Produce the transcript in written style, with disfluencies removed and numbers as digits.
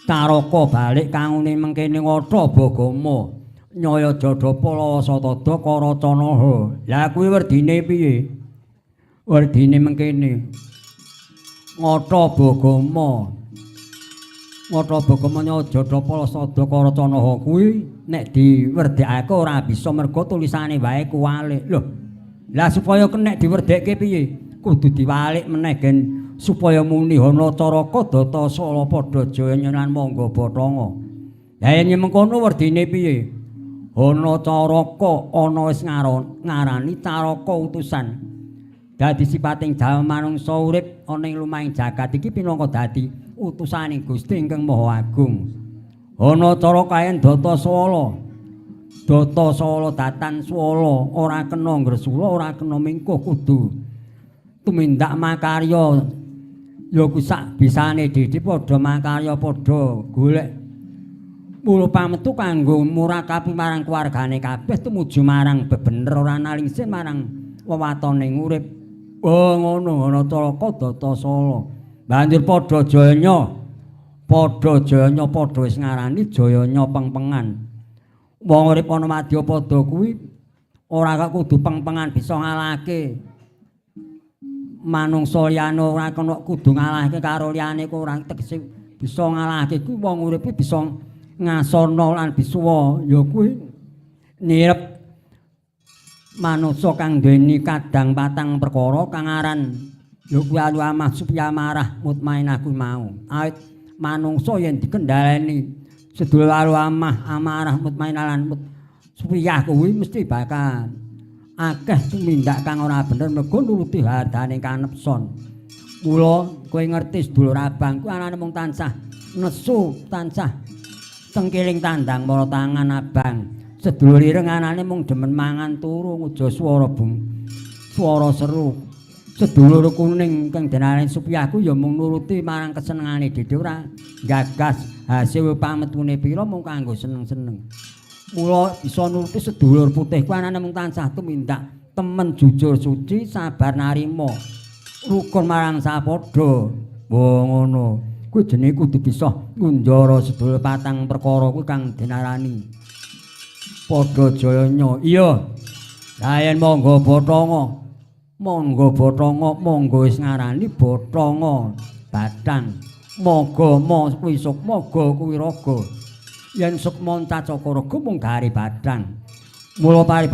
Caraka balik kangune mengkene ngata Bagama. Nyaya Jadapa Lawa Satada Karacanaha. Lah kuwi werdine piye? Werdine mengkene. Ngata Bagama. Ngata Bagama Nyaya Jadapa Lawa Satada Karacanaha kuwi nek diwerdekake ora bisa mergo tulisane wae kuwalik. Lho. Lah supaya kenek diwerdekke piye? Kudu diwalik meneh gen supaya muni hana caraka data sala padha jaya lan mangga bathanga. Lah yen mengkono werdine piye? Hana caraka ana wis ngarani caraka utusan. Dadi sipating jalma manungsa urip ana ing lumahing jagat iki pinangka dadi utusane Gusti ingkang Maha Agung. Hana caraka yen data swala. Data swala datan swala ora kena ngresula, ora kena mingkuh, kudu tumindak makarya. Ya kuwi sak bisane dhewe padha makarya, padha golek mula pametu kanggo murakapi marang keluargane kabeh tumuju marang bebener ora nalingsin marang wewatone urip. Oh ngono, ana caraka data sala. Banjur padha jayanya. Padha jayanya padha wis ngarani jayanya pengpengan. Wong urip ana madyapada kuwi ora kok kudu pengpengan bisa ngalahke manungsa liyane, ora kena kudu ngalahke karo liyane ku ora tegese bisa ngalahke kuwi wong urip bisa ngasana lan bisa ya kuwi nirep manungsa kang duweni kadang patang perkara kang aran ya kuwi alu amah supaya marah mutmainah kuwi mau. Awit manungsa yen dikendhaleni sedulur alu amah amarah mutmainah lan supiyah kuwi mesti bakal akeh tumindak kang ora bener mergo nuruti hardane kanepson. Mula kowe ngerti sedulur abang kuwi anane mung tansah nesu, tansah cengkiling tandang mara tangan abang. Sedulur ireng anane mung demen mangan turu ngujo swara bung. Swara seru. Sedulur kuning kang denarani Supiyah ku ya mung nuruti marang kesenengane dhewe ora gagas hasil pametune pira mung kanggo seneng-seneng. Mula bisa nuruti sedulur putih ku anane mung tansah tumindak temen jujur suci sabar narima rukun marang sapadha. Wah ngono. Kuwi jenenge kudu bisa ngunjara sedulur patang perkara kuwi kang dinarani padha jayanya. Iya. Lah yen monggo bathanga. Monggo bathanga, monggo wis ngarani bathanga bathang. Moga ma kuwi sukma, ga kuwi raga. Yen sukma cacaka raga mung gari bathang. Mula paribasan